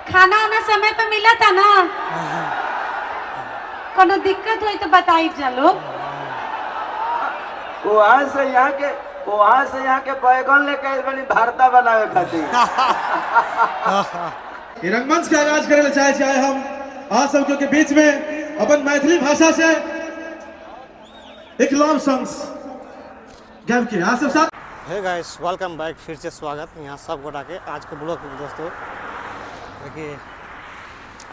खाना उना समय पे मिला था ना? कोनो दिक्कत हुई तो बताई चलो। वहाँ से यहाँ के, वहाँ से यहाँ के बैगन लेके आइल बनी भरता बनावे खातिर। ई रंगमंच के आगाज करे चाहे चाहे हम अहाँ सबके के बीच में अपन मैथिली भाषा से एक लव सॉन्ग्स गायब के अहाँ सब साथ। हे गाइस, welcome back, फिर से स्वागत यहाँ सब गोटा के आज के ब्लॉग में। दोस्तों देखिए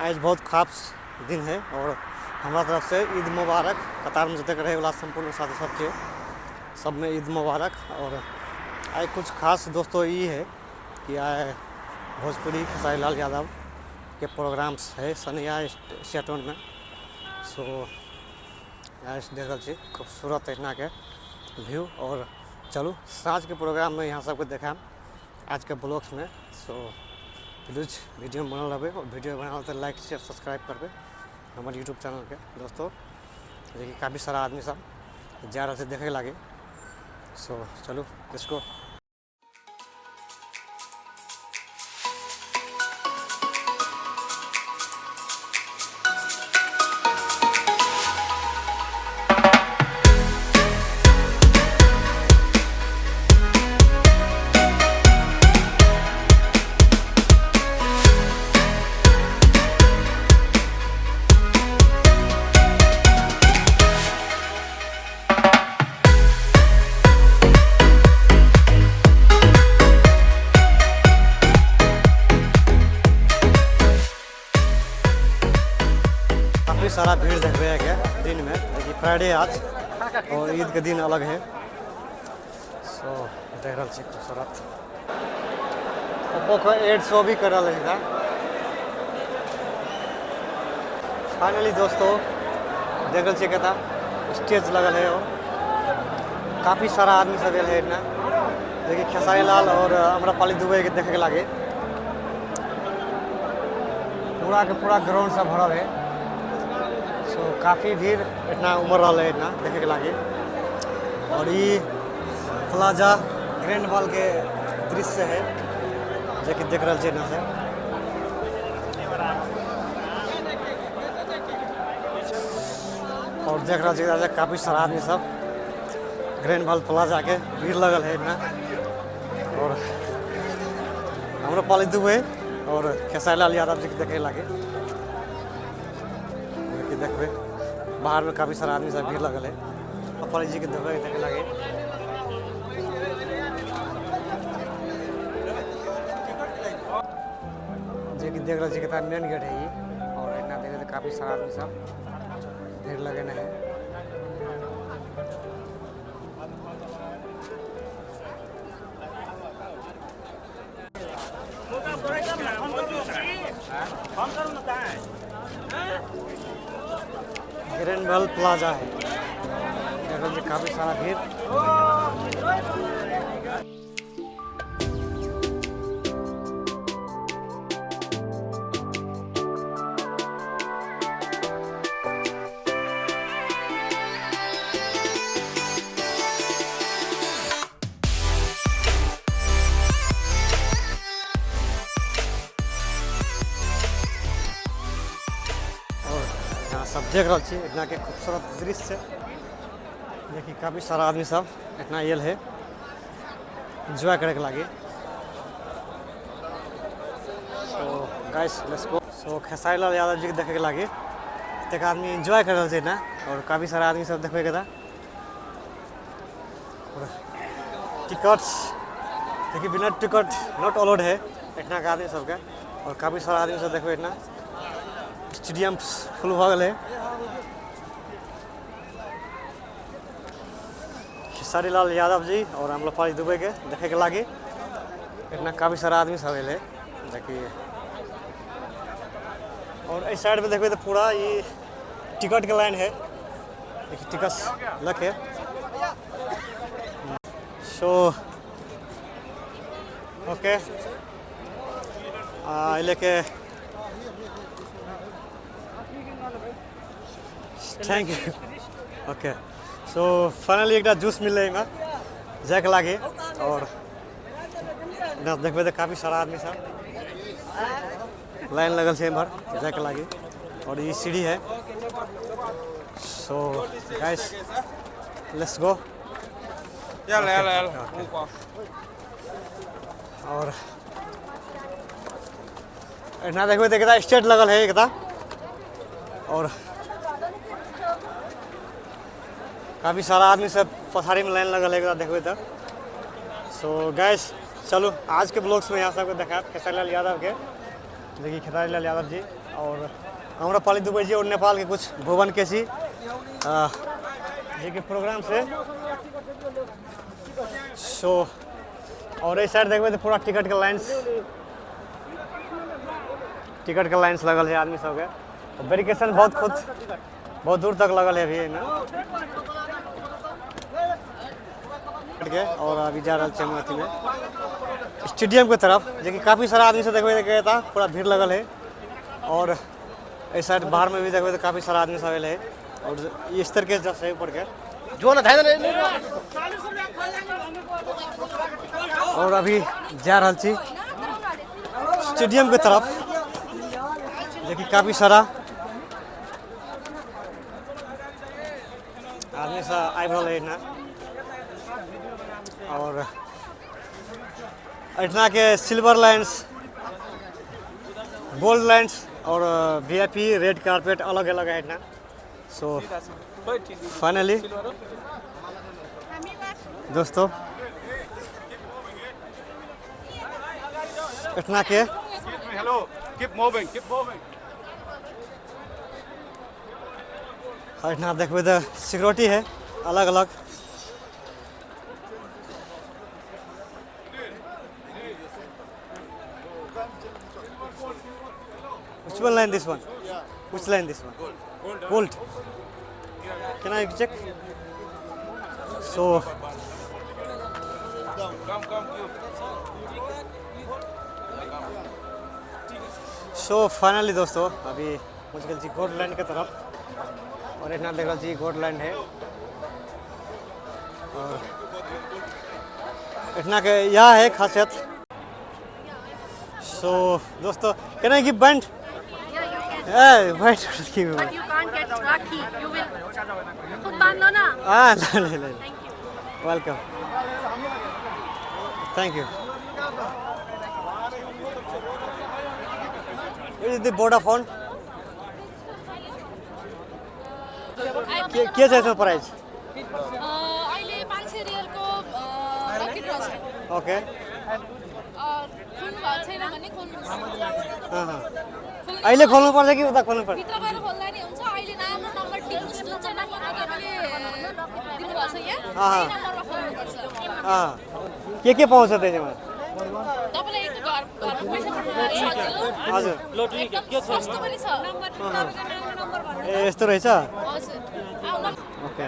आज बहुत खास दिन है और हमारा तरफ से ईद मुबारक। कतार में जतक रहे वाला संपूर्ण साथी सबके सब में ईद मुबारक। और आज कुछ खास दोस्तों ये है कि आए भोजपुरी खेसारी लाल यादव के प्रोग्राम्स है सनिया स्टेटन में। सो आज देख रहल छी खूबसूरत एहिना के व्यू। और चलू साँझ के प्रोग्राम में यहाँ सबके देखायब आज के ब्लॉग्स में। सो प्लीज वीडियो में बनल रहबै और वीडियो बनल तऽ लाइक शेयर सब्सक्राइब करबै हमर यूट्यूब चैनल के। दोस्तों देखिए काफ़ी सारा आदमी सब जा रहल छै देखे लागे। सो चलू इसको काफ़ी सारा भीड़ देखबे के दिन में, देखिए फ्राइडे आज और ईद के दिन अलग है। सो देख रहल छी खूबसूरत ओप्पो के एड शो भी कर रहल है। फाइनली दोस्तों देख रहल छी कता स्टेज लगल है और काफ़ी सारा आदमी सब आयल है एहिना। देखिए खेसारी लाल और अम्रपाली दुबे के देखे के लागे पूरा के पूरा ग्राउंड सब भरल है। सो काफ़ी भीड़ इतना उमड़ रहा है इतना देखे के लागे। और ये प्लाजा ग्रैंड मॉल के दृश्य है जो कि देख रहा है से। और देख रहा है काफ़ी सारा आदमी सब ग्रैंड मॉल प्लाजा के भीड़ लगल है इतना। और आम्रपाली दुबे और खेसारी लाल यादव जी के देखे लागे देखबे बाहर में काफ़ी सारा आदमी सब भीड़ लगल है। आम्रपाली जी के देखे देखे लागे। जे कि देख रहा छी कितना मेन गेट है ये। और इतना देखे तो काफ़ी सारा आदमी सब भीड़ लगेने है। ग्रैंड वेल प्लाजा है, काफ़ी सारा भीड़। और यहाँ सब देख रहल छी इतना के खूबसूरत दृश्य। देखिए काफ़ी सारा आदमी सब इतना आयल है एंजॉय करे के लागे। So guys let's go. So Khesari Lal Yadav ji के देखे के लागे एक आदमी एंजॉय कर रहल छै ना। और काफ़ी सारा आदमी सब देखबे के था। और टिकट्स देखिए बिना टिकट not allowed है इतना के आदमी सबके। और काफ़ी सारा आदमी सब देखबे इतना स्टेडियम फुल भऽ गेलै। खेसारी लाल यादव जी और आम्रपाली दुबे के देखे के लागे इतना काफ़ी सारा आदमी सब अयलै देखिए। और इस साइड में देखबे तो पूरा ये टिकट के लाइन है, देखिए टिकट लगे। सो ओके लेके thank you. Okay so finally एक जूस मिललै एहिमे जायके लागे। और देखबै तऽ काफ़ी सारा आदमी सब। लाइन लगल छै एम्हर जायके लागी और ई सीढ़ी है। So guys let's go. और एना देखबै तऽ एकटा स्टेट लगल है एकटा, और काफ़ी सारा आदमी सब पथारी में लाइन लगल है एकटा देखबै तऽ। सो गाइस चलू आज के ब्लॉग्स में यहाँ सबके देखायब खेसारी लाल यादव के, देखिए खेसारी लाल यादव जी और आम्रपाली दुबे जी और नेपाल के कुछ भुवन केसी जी के प्रोग्राम से। सो और इस साइड देखबै तऽ पूरा टिकट के लाइन्स, टिकट के लाइन्स लगल है आदमी सबके। बैरिकेशन बहुत खुद बहुत दूर तक लगल है अभी एहिमे के। और अभी जा रहल छी हम अथी में स्टेडियम के तरफ, जेकि काफ़ी सारा आदमी सब देखबै तऽ पूरा भीड़ लगल है। और एहि साइड बाहर में भी देखबै तऽ काफ़ी सारा आदमी सब आयल है। और इस तरह के जस्ट है ऊपर के जो ना धाय। और अभी जा रहल छी स्टेडियम के तरफ, जेकि काफ़ी सारा आदमी सब आबि रहल है एहिना। और एहिठिना के सिल्वर लाइन्स, गोल्ड लाइन्स और वीआईपी रेड कारपेट अलग अलग है एहिठिना। सो फाइनली दोस्तों एहिठिना के Hello, keep moving, keep moving. एहिठिना देखबै तऽ सिक्योरिटी है अलग अलग। Which one line this one? Which line this one? Gold. Can I check? So so finally दोस्तों अभी पहुँच गेल छी गोल्ड लाइन के तरफ। और एहिना देख रहल छी गोल्ड लाइन है। और एहिना के यह है खासियत। सो दोस्तों can I give band? Yeah, you can. A wait give. But you can't get rakhi. You will. खुद बांध लो ना. हाँ ले ले ले। Thank you. Welcome, thank you. Where is the Vodafone? के छ यसमा प्राइस? अहिले 500 रियलको लकी ड्र छ। ओके। खोल्नु भएको छैन भने खोल्नुहोस्। अहिले खोल्नुपर्छ कि उता खोल्नुपर्छ? भित्र गएर खोल्दा नि हुन्छ। अहिले नाम र नम्बर टिप्नुहोस्, जुन चाहिँ नम्बरमा तपाईँले दिनुभएको छ यहाँ त्यही नम्बरमा खोल्नुपर्छ। के पाउँछ त्यसमा? तपाईँलाई एक त घर घरमा पैसा पठाउन सजिलो। हजुर। एकदम सस्तो पनि छ। ए यस्तो रहेछ। हजुर आउनु। ओके।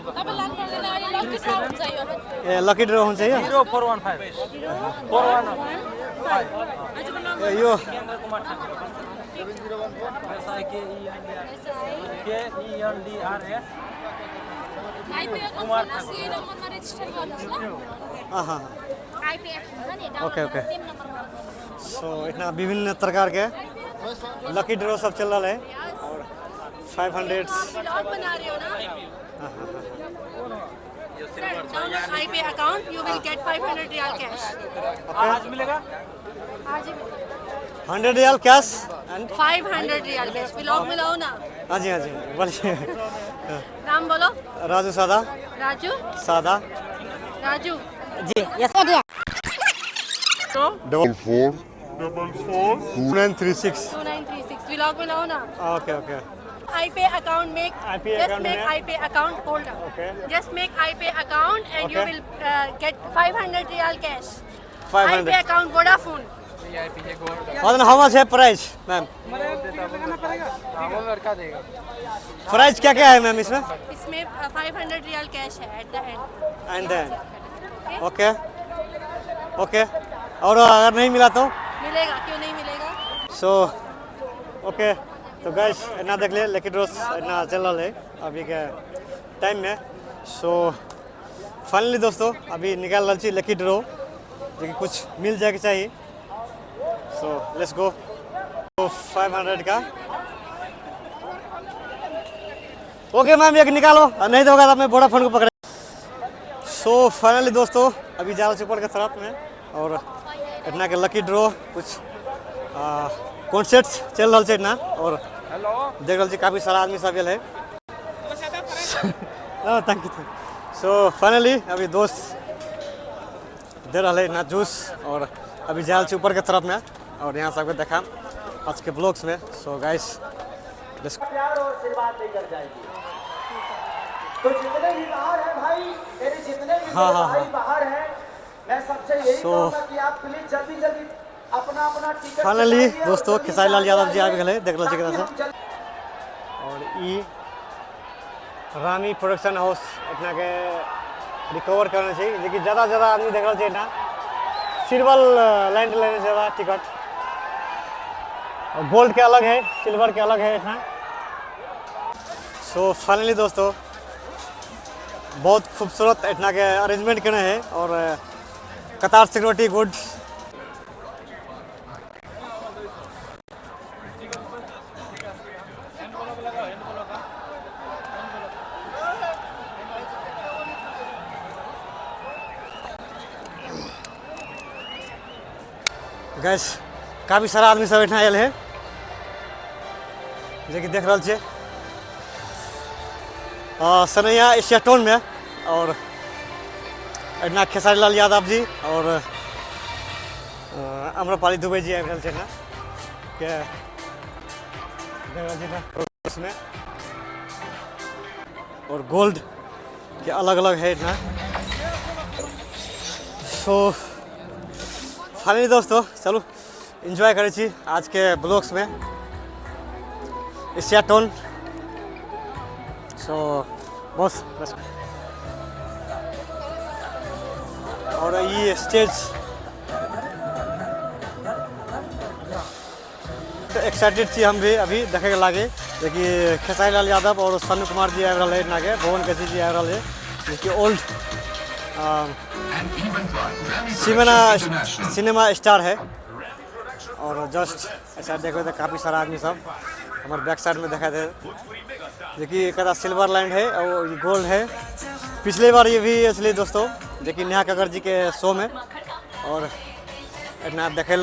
तपाईँ लानु पर्दैन, अहिले लकी ड्र हुन्छ यो। ए लकी ड्र हुन्छ यो? 0415 41। ए यो आइपे अकाउन्ट खोल्नुहोस्, यही नम्बरमा रेजिस्टर गर्नुहोस् ल। Okay okay. सो इतना विभिन्न प्रकार के लकी ड्रॉ सब चल रहा है। और 500। ब्लॉग बना रहे हो ना? Sir, download iPay account, you will get 500 riyal cash. आज मिलेगा। आज ही मिलेगा। 100 riyal cash and 500 riyal cash. Blog में लाओ ना। हाँ जी हाँ जी बोलिए। नाम बोलो। राजू सादा। राजू सादा। राजू। 44 44 2936 2936। ब्लॉग में लाओ ना। Okay okay. iPay account make iPay just account make में- iPay account holder. Okay. Just make iPay account and you Okay. will get 500 riyal cash. 500. iPay account Vodafone. और how much है प्राइस मैम? प्राइस क्या क्या है ma'am इसमें? इसमें 500 riyal cash है at the end. And then okay okay. और अगर नहीं मिला तो? मिलेगा, क्यों नहीं मिलेगा। So okay. तो गाइस एना देख ले लकी ड्रॉ एना चल रहा है अभी के टाइम में। सो फाइनली दोस्तों अभी निकाल रहा छी लकी ड्रॉ, जो कि कुछ मिल जाए के चाहिए। सो let's go. 500 का। ओके मैम एक निकालो, नहीं दोगा तो मैं वोडाफोन को पकड़े। सो फाइनली दोस्तों अभी जा रहा ऊपर के तरफ में और इतना के लकी ड्रॉ कुछ कॉन्सर्ट चल रहा है इतना और देख रहा काफ़ी सारा आदमी सब है। Thank you. So finally अभी दोस्त दे रहा है इतना जूस और अभी जा रहा ऊपर के तरफ में और यहाँ सबके देखा आज के ब्लॉग्स में। सो गाइस प्यार और आशीर्वाद लेकर जाएंगे। तो जितने भी बाहर हैं भाई, मेरे जितने भी हाँ, हाँ, भाई हाँ। बाहर हैं, मैं सबसे यही So, कहूंगा कि आप प्लीज जल्दी जल्दी अपना अपना टिकट फाइनली कटाइए और दोस्तों जल्दी खेसारी लाल से यादव जी आइए, आबि गेलै, देख रहल छी ताकि केना से। हम जल्दी और ई रामी प्रोडक्शन हाउस अपना के रिकवर करना चाहिए, जेकि ज़्यादा ज़्यादा आदमी देख रहल छै एहिना सिल्वर लाइन लेने ज़्यादा टिकट और गोल्ड के अलग है, सिल्वर के अलग है एहिना। सो फाइनली दोस्तों बहुत खूबसूरत एहिना के अरेंजमेंट केने है और कतार सिक्योरिटी गुड। गैस काफ़ी सारा आदमी सब एहिना आयल है जेकि देख रहल छियै सनैया एशिया टोन में और एहिना खेसारी लाल यादव जी और आम्रपाली दुबे जी आबि रहल छै एहिना के देख रहल छियै प्रोग्रेस में और गोल्ड के अलग अलग है एहिना। सो फाइनली दोस्तों चलू एंजॉय करै छी आज के ब्लॉग्स में एशिया टोन। सो बस बस और ये स्टेज तो एक्साइटेड छी हम भी अभी देखे के लागे, जेकि खेसारी लाल यादव और सन्नू कुमार जी आबि रहल है एहिना के, भुवन केसी जी आबि रहल है, जेकि ओल्ड सिनेमा स्टार है। और जस्ट ऐसा देखो तो काफ़ी सारा आदमी सब हमारे बैक साइड में देखा थे, जेकि एक सिल्वर लाइन है और ये गोल्ड है। पिछले बार ये भी इसलिए दोस्तों जेकि नेहा कक्कड़ जी के शो में और इतना देखे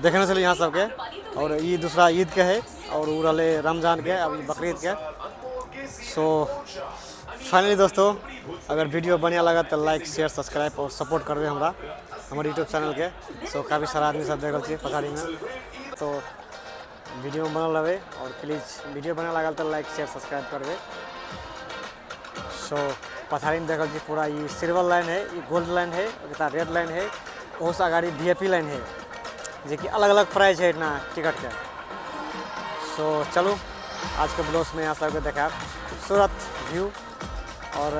देखने चलिए यहाँ सबके। और ये दूसरा ईद के है और वो रहे रमजान के, अब ये बकरीद के। सो फाइनली दोस्तों अगर वीडियो बढ़िया लगा तो लाइक शेयर सब्सक्राइब और सपोर्ट करबे हमरा हमारे यूट्यूब चैनल के। सो काफ़ी सारा आदमी सब देख रहा पछाड़ी में, तो वीडियो बनल रहे और प्लीज़ वीडियो बना लगा तो लाइक शेयर सब्सक्राइब करबे। सो पछाड़ी में देख रहा पूरा ये सिल्वर लाइन है, ये गोल्ड लाइन है, रेड लाइन है, उस अगाड़ी VIP line है, जेकि अलग अलग प्राइस है इतना टिकट के। सो चलो आज के ब्लॉग्स में यहाँ सबके देखा खूबसूरत व्यू और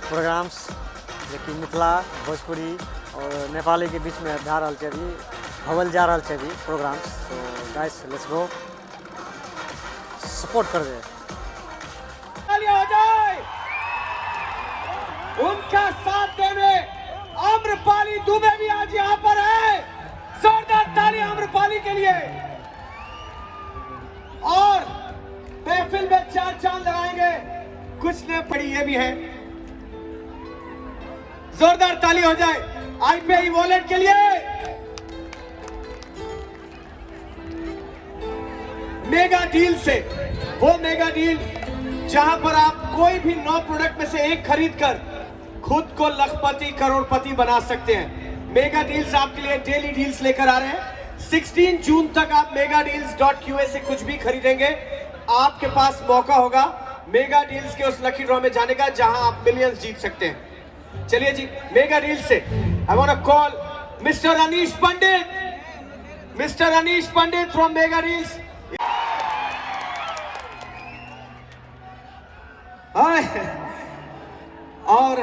प्रोग्राम्स जेकि मिथिला भोजपुरी और नेपाली के बीच में भए रहल छै अभी, होवल जा रहल छै अभी programmes. So guys let's go, support कर दे। हो जाए उनका साथ देने आम्रपाली दुबे भी आज यहाँ पर है। जोरदार ताली आम्रपाली के लिए। और महफिल में चार चांद लगाएंगे, कुछ ने पड़ी ये भी है। जोरदार ताली हो जाए आईपीआई वॉलेट के लिए। मेगा डील से, वो मेगा डील जहां पर आप कोई भी 9 प्रोडक्ट में से एक खरीद कर खुद को लखपति करोड़पति बना सकते हैं। मेगा डील्स आपके लिए डेली डील्स लेकर आ रहे हैं। 16 जून तक आप megadeals.qa से कुछ भी खरीदेंगे, आपके पास मौका होगा मेगा डील्स के उस लकी ड्रॉ में जाने का जहां आप मिलियंस जीत सकते हैं। चलिए जी, मेगा डील्स से I want to call mister Anish Pandit, mister Anish Pandit from mega deals. और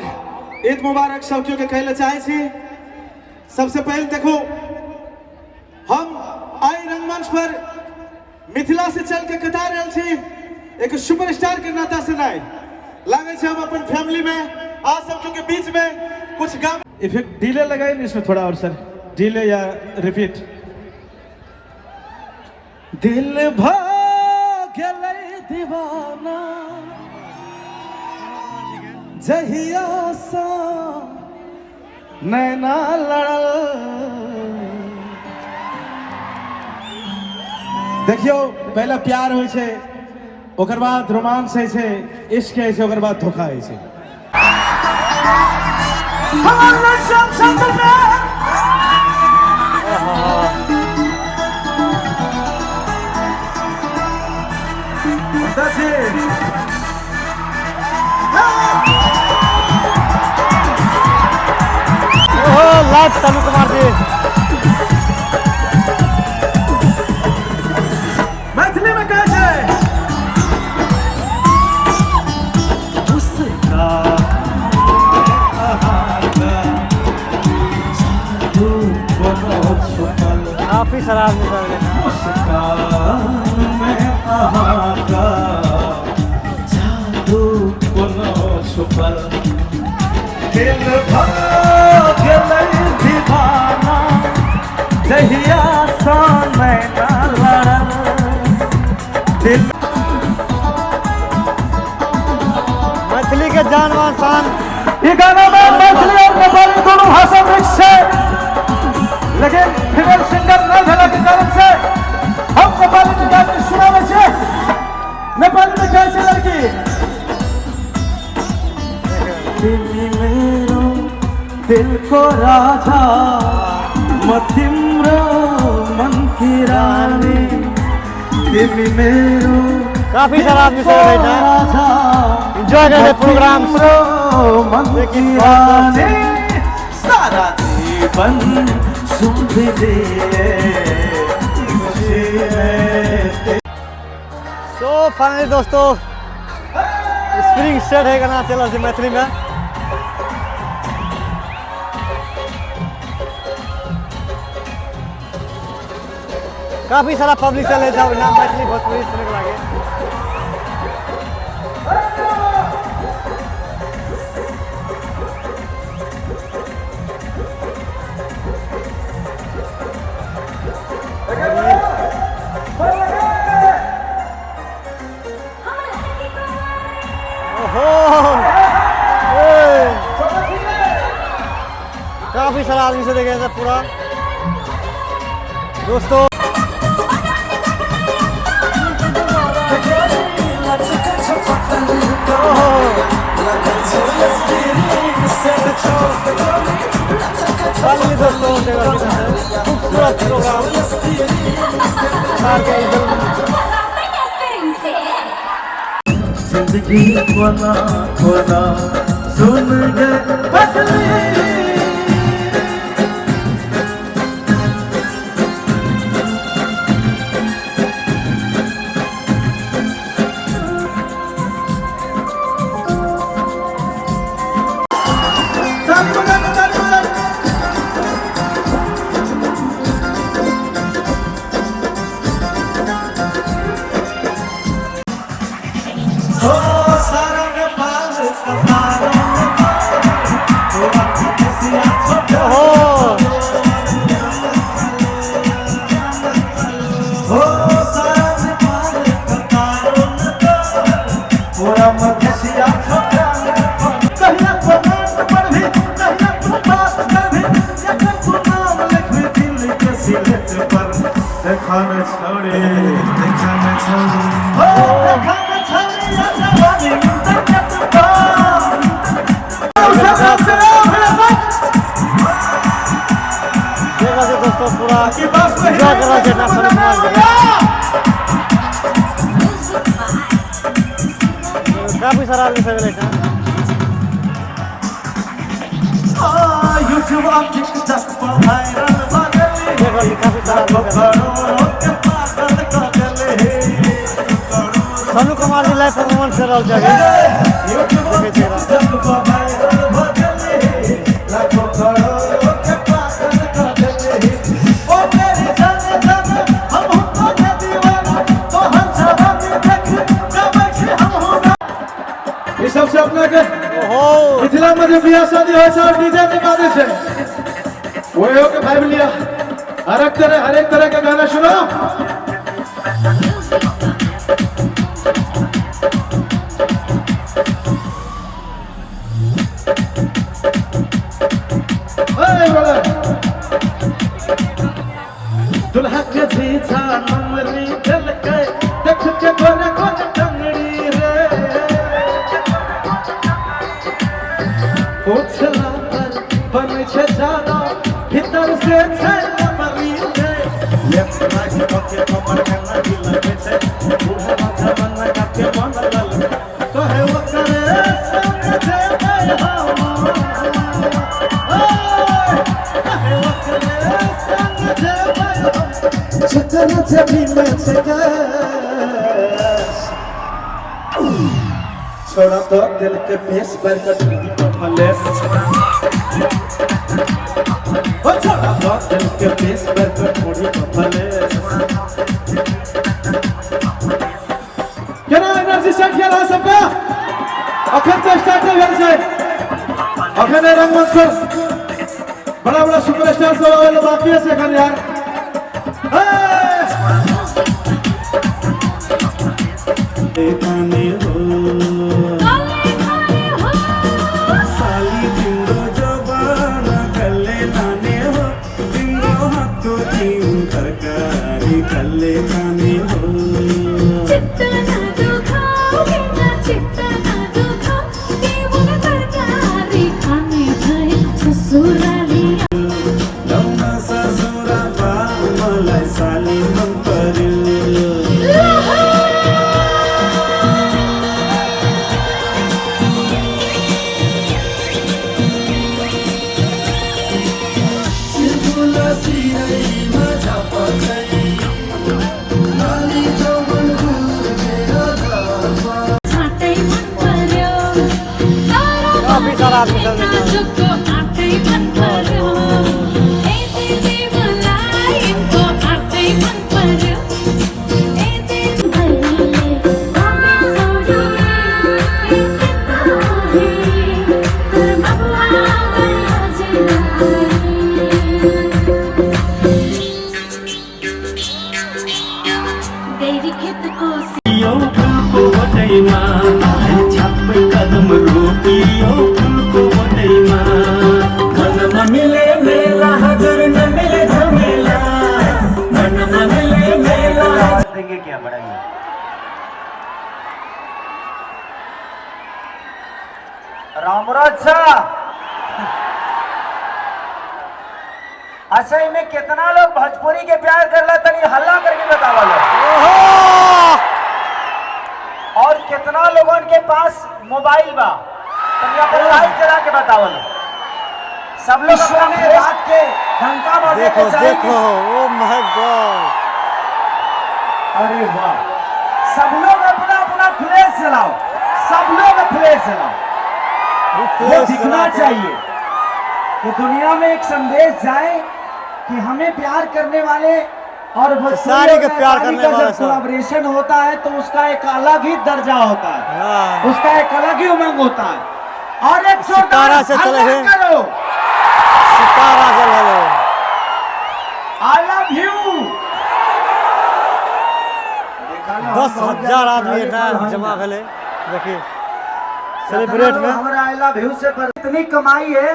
ईद मुबारक सब के कहले चाहे छी। सबसे पहले देखो हम आई रंगमंच पर मिथिला से चल के कता रहल छी एक सुपरस्टार के नाता से नहीं लागे छै हम अपन फैमिली में आ सब के बीच में कुछ गाम इफेक्ट डीले लगाए नहीं इसमें थोड़ा और सर डीले या रिपीट। दिल भ गेलै दीवाना जहिया सँ नैना लड़ल। देखियौ, पहले प्यार होइ छै, ओकर बाद रोमांस होइ छै, इश्क होइ छै, ओकर बाद धोखा होइ छै। ओहो लाइव तनु कुमार जी। मैथिली में कहै छै उसका जादू कोनो छुपल, काफी सारा आदमी सब एलै। मुस्कान में अहाँका जादू कोनो छुपल, दिल भ गेलै दीवाना जहिया सँ नैना लड़ल, दिल। मैथिली के जान मान शान। ई गाना में मैथिली और नेपाली दोनों भाषा मिक्स है, लेकिन फीमेल सिंगर नहीं भेला के कारण से हम नेपाली में गा के सुनाबै छियै। नेपाली में कहै छै लड़की, तिमी मेरो दिल को राजा, म तिम्रो मन की रानी, तिमी मेरो काफी सारा आदमी सब एलै ना। राजा, एंजॉय कर रहे प्रोग्राम। तिम्रो मन की रानी, सारा जीवन सुन लिए खुशी में। सो फाइनली दोस्तों, स्प्रिंग सेट है गाना चल रहल छै मैथिली में। काफी सारा पब्लिक चले सब ना मैथिली भोजपुरी सुने के लागे। ओहो ए! काफी सारा आदमी से देखे पूरा दोस्तों। ओहो! फाइनली दोस्तों, देख रहल छी खूबसूरत प्रोग्राम कतार के इधर। जिंदगी कोना कोना सुन गए बदली। ताली बजा दो, ताली बजा दो। ओ सारा नेपाल कतार, ओहो! ओ सारा नेपाल कतार, पूरा मधेसिया छोटा। कहिया कमेंट पढ़भी, कहिया तू बात करभी, एखन तू नाम लिखबी दिल के सिलेट पर। देखा न छोड़ी, देखा न छोड़ी, ओ देखा न छोड़ी जवानी इंटरनेट पर। देख रहल छी दोस्तों, पूरा की बात एंजॉय कर रहल छै ना सनी कुमार जी के। काफी सारा आदमी सब एलै ना। यूट्यूब और टिकटॉक पर वायरल भ गेलै, देख रहल छी काफी सारा आदमी सब। करोड़ों के पागल क गेलै। सनु कुमार जी लाइव परफॉर्मेंस कर रहल छै अभी। यूट्यूब और देखै छियै एकरा। टिकटॉक पर वायरल भ गेलै, लाखों करोड़ों के पागल क गेलै। ओ मेरी जान जान, हमहू तोरे दीवाना, तोहर जवानी देख गाबै छी हमहू। ई सबसे अपना के ओहो! मिथिला में जे बियाह शादी होइ छै और डीजे नहीं बाजै छै, वही हो के भाई लिया। हर एक तरह के गाना सुनो। जीजा नमरी देलकै देख के गोरे गोरे टंगड़ी रे पूछला पर बनै छै जादा भीतर से छै नमरी रे लेफ्ट राइट पके कमर केना हिलबै छै बूढ़ा जवाना के मन लल कहे ओकरे संग जेबै हम ओए कहे ओकरे संग जेबै हम जकर जेबी में छै कैश छोड़ा तो दिल के पेश पर कटनी पफलेस ओ छोड़ा तो दिल के पेश पर कटनी पफलेस केना एनर्जी सेट किया रहा सबका अखन तो स्टार्ट भेल छै अखन एहि रंगमंच पर बड़ा बड़ा सुपरस्टार सब आबै लए बाकी छै एखन यार काफी सारा आदमी सब देंगे क्या बढ़ाइए रामराज शाह। अच्छा इनमें कितना लोग भोजपुरी के प्यार करला तनी हल्ला करके बतावा लो। और कितना लोगन के पास मोबाइल बा तनी अपन लाइट जला के बतावा लो। सब लोग अपना में रात के घंटा बजे देखो के चाहे देखो ओ my God अरे वाह सब लोग अपना अपना फ्लैश जलाओ सब लोग फ्लैश जलाओ। वो दिखना चाहिए कि दुनिया में एक संदेश जाए कि हमें प्यार करने वाले और भोजपुरी सारे के और प्यार नेपाली करने का वाले जब सब। कोलैबोरेशन होता है तो उसका एक अलग ही दर्जा होता है, हाँ। उसका एक अलग ही उमंग होता है। और एक सितारा जोरदार से चले हल्ला हैं। करो सितारा जल hello I love you. 10,000 आदमी एहिठाम जमा भेलै देखिए सेलिब्रेट में हमारा I love you से पर इतनी कमाई है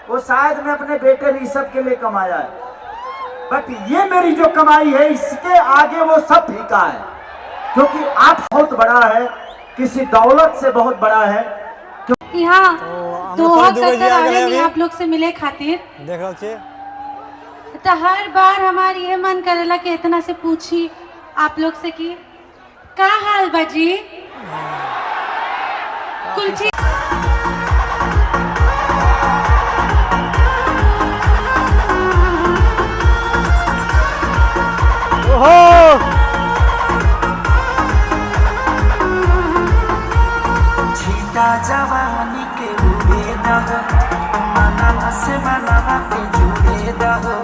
वो शायद मैं अपने बेटे ऋषभ के लिए कमाया है, बट ये मेरी जो कमाई है इसके आगे वो सब फीका है, क्योंकि आप बहुत बड़ा है, किसी दौलत से बहुत बड़ा है। यहाँ तो हम दोहा लोग दुबई कतर जी आ आवे गेलै नी अभी आप लोग से मिले खातिर देख रहल छियै। तो हर बार हमार ये मन करेला कि इतना से पूछी आप लोग से कि का हाल बाजी कुल ठीक। ओहो छीटा जवानी के उड़े दहो, मनावा से मनावा के जुड़े दहो।